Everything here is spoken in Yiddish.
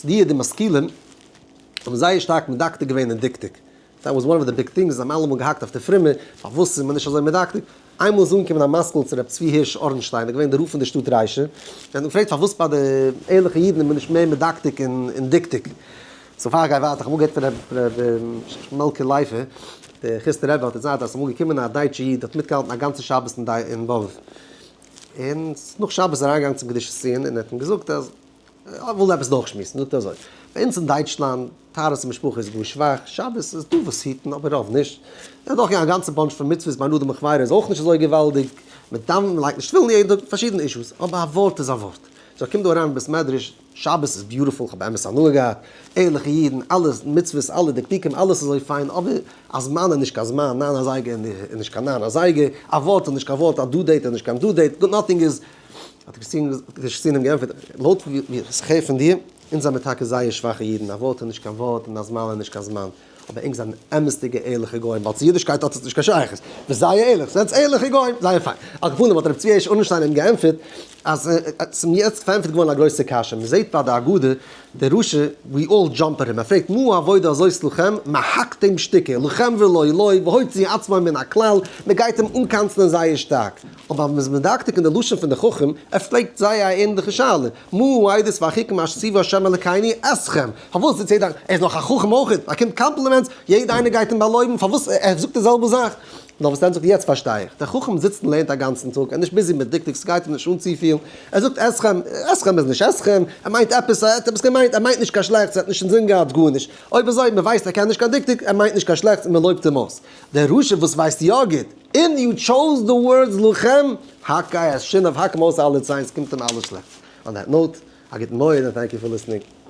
פריער די משכילים האבן זייער שטארק מדקדק געווען אין דקדוק. That was one of the big things, זיי האבן אלעמאל געהאקט אויף די פרומע, פארוואס איז מען נישט אזוי מדקדק? איינמאל איז אנגעקומען א משכיל צו ר' צבי הירש אורנשטיין, ער איז געווען דער רב פון די שטאט ריישא, און האט געפרעגט פארוואס ביי די ערליכע אידן איז מען נישט מער מדקדק אין דקדוק. So פאר איך גיי ווייטער, איך האב אמאל געהערט פון ר' שמעלקע לייפער, דער חוסטער רבי האט דערציילט אז עס איז אמאל געקומען א דייטשע איד האט מיטגעהאלטן א גאנצע שבת אין באבוב, און נאך שבת איז אריינגעגאנגען צום קדושת ציון און ער האט אים געזאגט אז ער וויל עפעס דורכשמועסן, זאגט ער אזוי, ביי אונז אין דייטשלאנד, טהרת המשפחה איז גאר שוואך, שבת איז דא וואס היטן אבער רוב נישט, און דורכגיין א גאנצע bunch פון מצוות בין אדם לחבירו איז אויך נישט אזוי געוואלדיג, מען דאווענט מען לייגט נישט תפילין יעדן טאג, פארשידענע אישוס, אבער א ווארט איז א ווארט, so איך קום דא אריין אין בית מדרש, שבת איז beautiful, כ'האב באמת הנאה געהאט, ערליכע אידן, אלע מצוות, אלע דקדוקים, אלעס איז אזוי פיין, אבער א זמן איז נישט קיין זמן, ניין אזייגער איז נישט קיין ניין אזייגער, א ווארט איז נישט קיין ווארט, א due date איז נישט קיין due date, nothing איז. האט קריסטין אים געענטפערט, לויט ווי איך הער פון דיר, אונז זעמיר טאקע זייער שוואכע אידן, א ווארט איז נישט קיין ווארט און א זמן איז נישט קיין זמן, אבער ענק זענען אמת'דיגע ערליכע גוים, ווייל צו אידישקייט האט עס נישט קיין שייכות, ביסט זייער ערליך, זענטס ערליכע גוים, זייער פיין. על כל פנים האט רבי צבי הירש אורנשטיין אים געענטפערט, אז ס'איז מיר יעצט פארענטפערט געווארן א גרויסע קשיא, מ'זעט ביי די הגדה, דער רשע, we all jump at him, ער פרעגט מה העבודה הזאת לכם, מ'האקט אים שטיקער, לכם ולא לו, והוציא עצמו מן הכלל, מ'גייט אים אנקאנצלען זייער שטארק. אבער אז מ'איז מדקדק אין די לשון פון די חכם, ער פרעגט זייער א ענליכע שאלה, מה העדות והחוקים אשר ציוה ה' אלקינו אתכם, פארוואס זיצט יעדער, ער איז נאך א חכם אויך, באקומט compliments, יעדער איינער גייט אים באלויבן, פארוואס ער זאגט די זעלבע זאך? נאר וואס דען זאגט יעצט פארשטיי איך, דער חכם זיצט און לערנט א גאנצן טאג, ער איז נישט busy מיט דקדוק, ס'גייט אים נישט אן צופיל, ער זאגט אתכם, אתכם איז נישט אתכם, ער מיינט עפעס, ער האט עפעס געמיינט, ער מיינט נישט קיין שלעכטס, ער האט נישט אינזין געהאט גארנישט, אויב אזוי, מ'ווייסט ער קען נישט קיין דקדוק, ער מיינט נישט קיין שלעכטס און מ'לויבט אים אויס. דער רשע וואס ווייסט יא גוט, און you chose the words לכם, הקהה את שיניו, האק אים אויס אלע ציין, ס'קומט אים אלעס שלעכטס. On that note, א גוטן מועד און thank you for listening.